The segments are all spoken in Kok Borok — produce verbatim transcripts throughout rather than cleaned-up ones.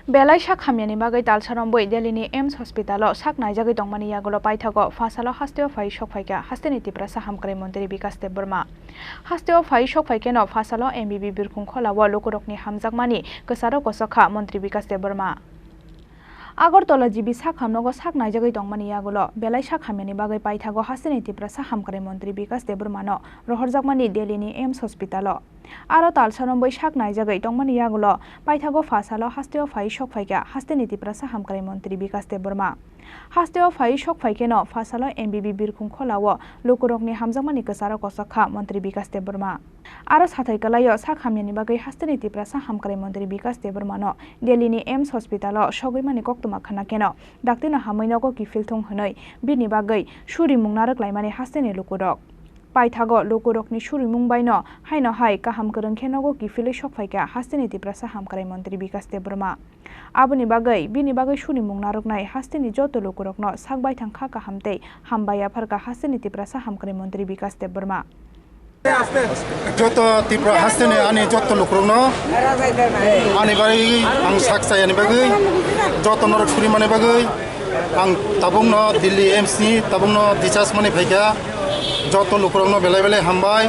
Belai sak hamyani bagwi talsa rombwi Delhini AIIMS hospitalo sak naijagwi tongmani yagulo paithago phasalo hasteo phai sokphaikha hasteni Tiprasa hamkrai montri Bikas Debbarma. Hasteo phai sokphaikheno phasalo M B B birkhung kholao lukurokni hamjakmani kwcharo kochok kha montri Bikas Debbarma. Agartala G B sak hamnogo sak naijagwi tongmani yagulo belai sak hamyani bagwi paithago hasteni Tiprasa hamkrai montri Bikas Debbarmano rohorjakmani Delhini AIIMS hospitalo. Aro talsa rombwi sak naijagwi tongmani yagulo paithago phasalo hasteo phai sokphaikha hasteni Tiprasa hamkrai montri Bikas Debbarma. Hasteo phai sokphaikheno phasalo M B B birkhung kholao lukurokni hamjakmani kwcharo kochok kha montri Bikas Debbarma. Aro sathai kwlaio sak hamyani bagwi hasteni Tiprasa hamkrai montri Bikas Debbarmano Delhini AIIMS hospitalo sogwimani koktwma khwnakheno daktirno hamwi nogo kiphil thung hwnwi bini bagwi surimung narwk laimani hasteni lukurok. Paithago lukurokni surimung baino haino hai kaham kwrwng khe nogo kiphilwi sokphaikha hasteni Tiprasa hamkrai montri Bikas Debbarma. Aboni bagwi bini bagwi surimung narwknai hasteni joto lukurokno sak baithang kha kaham tei hambai yapharkha hasteni Tiprasa hamkrai montri Bikas Debbarma. Joto Tripura hasteni ani joto lukurokno ani bagwi ang sak chayani bagwi joto norok surimani bagwi ang tabukno Delhi AIIMS ni tabukno discharge mani phaikha. Joto lukurokno belai belai hambai.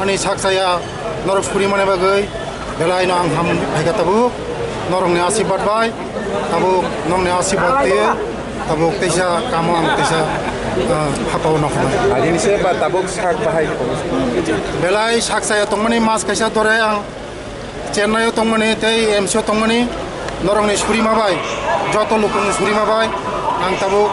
Ani sak chaya norok surimani bagwi belaino ang ham phaikha tabuk. Norokni asirbat bai tabuk nokni asirbat twi tabuk teisa kamo ang teisa, ah, hapao nokha. Agini se ba tabuk sak bahai. Belai sak chaya tongmani mas kaisa dore ang Chennai o tongmani tei M C o tongmani norokni surima bai, joto lukurokni surima bai ang tabuk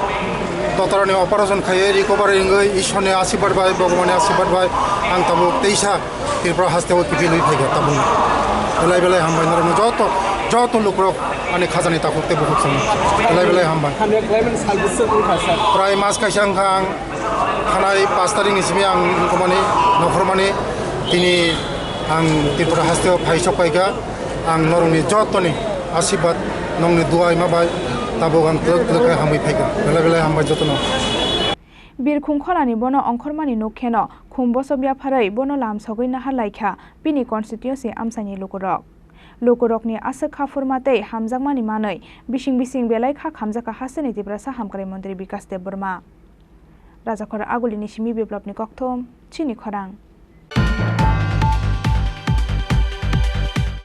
dotorni operation khaiwi recovery wngwi Ishwarni asirbat bai, Bhagwani asirbat bai ang tabuk teisa Tripura hasteo kiphilwi phaikha tabukno. Belai belai hambai norokno joto, joto lukurok ani khajani takhuk tei bukhuk songno. Belai belai hambai. Hamya khlaimani sal bwswk wngkha, sir? Prai mas kaisa wngkha ang. Thanai pash tarikni simi ang wngkukmani, nokhormani, tini ang Tripura hasteo phai sokphaikha. Ang norokni jotoni asirbat, nokni dua ima bai tabuk ang twlwk twlwk khe hamwi phaikha. Belai belai hambai jotono. Birkhung kholani bono ongkhormani nuk kheno khum bosok yapharwi bono lam sogwi nahar laikha bini constituency amchaini lukurok. Lukurokni aswk kha phurma tei hamjakmani manwi bising bising belai kha khamjakha hasteni Tiprasa hamkrai montri Bikas Debbarma. Rajakhor Agulini simi Biplopni kokthum, chini khorang.